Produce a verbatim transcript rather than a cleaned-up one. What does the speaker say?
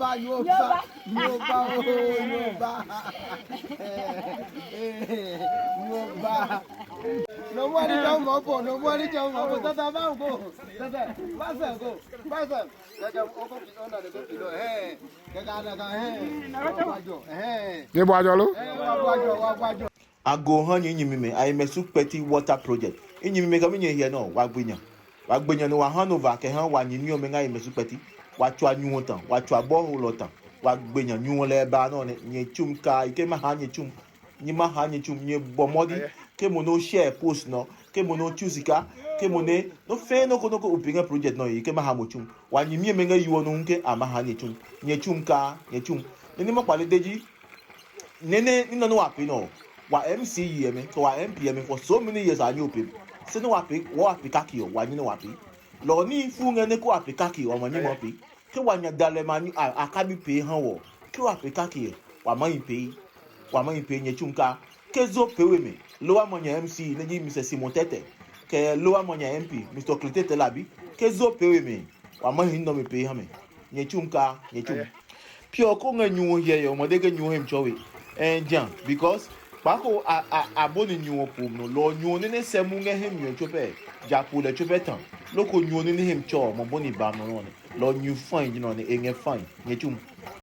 Ba, yo ba, yo ba, oh, yo ba. Yo ba. No more ni jam mo po, no more ni jam mo po. Tata ba go. Tata, ba sa go. Ba sa. Kaka o ko ki ona de ko ki lo. Eh. Kaka na ka eh. Wa jo. Eh. Ye bua jɔ lo? Eh, wa bua jo, wa bua jo. A go ha nyɛ nyɛmimɛ a yi mɛ su kpɛti water project. I nyɛmimɛ kɛ mi nyɛ hiɛ nɔ wa gbe nya. Wa gbe nya nɔ wa ha nɔ va kɛ ha wa nyɛmi ɔmɛ nga yi mɛ su kpɛti. Wa tsua nyuɔ ta, wa tsua bɔhol ɔ ta. Wa gbe nya nyuɔ lɛ ba nɔ nɛ nyɛ tsum ka yi ke ma ha nyɛ tsum. Nyɛ ma ha nyɛ tsum nyɛ bɔ mɔdi. Ke mo nɔ share post nɔ, ke mo nɔ tsu sika, ke mo nɛ nɔ fɛɛ nɔ ko nɔ ko upi ngɛ project nɔ yi ke ma ha mo tsum. Wa nyɛmi ɔmɛ ngɛ yi ɔ nɔ hu ke a ma ha nyɛ tsum. Nyɛ tsum ka, nyɛ tsum. Nɛ ni ma kpale deji. Nene ní nɔ nɛ wa pee nɛ ɔ, wa M C E yɛmɛ kɛ wa M P yɛmɛ for so many years a nyɛ o pee. Se nɛ wa pee, wa wa pee kaki ɔ, wa nyɛ nɛ wa pee. Lɔ ɔ ní fu ngɛ nɛ ko wa pee kaki ɔ, wa ma nyɛ ma pee. Ke wa nya dalɛ ma nyu a a ka bi pee ha wɔ. Ke wa pee kaki ɛ, wa ma yi pee. Wa ma yi pee nyɛ tsu ka. Ke zo pee we mi, lo wa ma nya M C E nɛ ji Mister Simon Tɛtɛ, kɛ lo wa ma nya M P Mister Klete Tɛlabi. Ke zo pee we mi, wa ma hi nɔ mi pee ha mi. Nyɛ tsu ka, nyɛ tsu. Piɔ ko ngɛ nyuɔ hyɛ yɛ o mɔ de ke nyuɔ hem tsɔ we. Ɛn ja, because kpako a a a bɔ ni nyuɔ po nɔ lɔ nyuɔ ne ne sɛ mu ngɛ hem nyuɔ tso pɛ. Ja po lɛ tso pɛ tan. Loko nyuɔ ne ne hem tsɔ mɔ bɔ ni ba nɔ nɔ ne. Lɔ nyu fine ji nɔ ne e ngɛ fine. Nyɛ tsu.